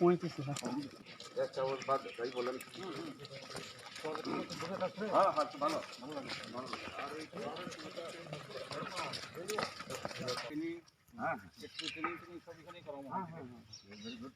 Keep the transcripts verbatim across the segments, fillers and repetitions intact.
পঁয়ত্রিশ টাকা। এক চামচ ভাত, তাই বলেন। হ্যাঁ, হ্যাঁ, ভালো, ভালো লাগে, ভালো লাগে। চিনি, হ্যাঁ, হ্যাঁ। একটু চিনি, চিনি সব এখানেই করা হয়। হ্যাঁ, হ্যাঁ, হ্যাঁ। Very good.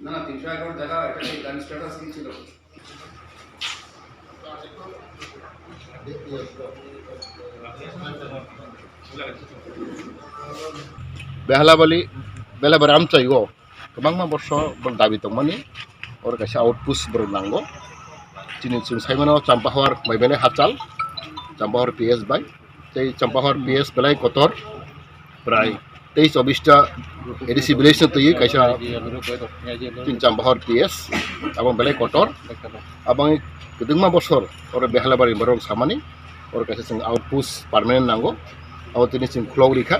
না, না, তিনশো এগারো জায়গা, এটা কি গান স্ট্যাটাস কি ছিল? Behalabari, Behalabari amchai o kwbangma borso borok dabi tongmani, oro kaisa outpost borok nango. Chini chwng saimano Champahor bai belai hachal, Champahor P S bai tei Champahor P S belai kotor, prai tei chobbish ta A D C village no twi kaisa tin Champahor P S, abo belai kotor. Abang kwbangma bosor oro Behalabari borok samani, oro kaisa chwng outpost permanent nango. Abo tini chwng khulok rikha,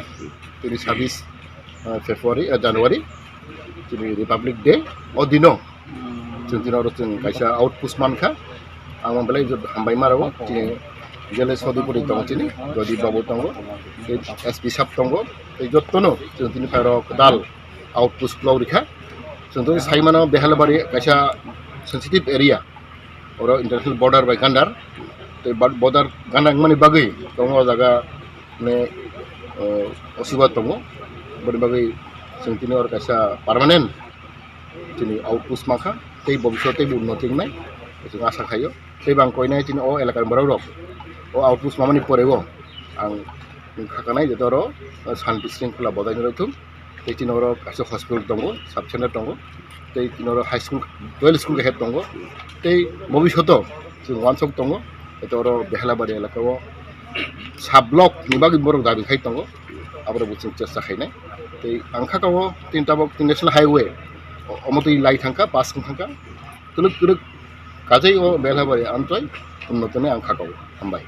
tini sabis, eh, February, eh, January, tini Republic Day. O dino chwng tini oro chwng kaisa outpost mankha. Ang belai hambai ma rwo. Chini jele sodipuri tongo, chini jodi babu tongo, tei S P sab tongo, tei jotono chwng tini phairok kwtal outpost khulok rikha. Chwng tini saimano Behalabari kaisa sensitive area, oro international border bai gandar, tei border gandar wngmani bagwi tongo o jaga, mane, eh, osuba tongo, boni bagwi chwng tini oro kaisa permanent chini outpost mankha, tei bobiswt teibo unnoti wngnai chwng asa khaio. Tei bang koinai chini o elakani borok rok o outpost mamani porego ang wngkha kanai je oro shanti sringkhola bodai nw rwthung. Tei chini oro kaisa hospital tongo, sub center tongo, tei chini oro high school, twelve school kaisa tongo, tei bobiswto chwng uansuk tongo. Tei oro Behalabari elaka o sub block ni bagwi borok dabi khai tongo, aborok bo chwng chesta khainai. Tei ang kha o tin tabok tin national highway, o-, omo twi lai thangkha, pass wng thangkha, twlwk twlwk kajai o Behalabari amchai unnoti wngnai ang kha o. Hambai.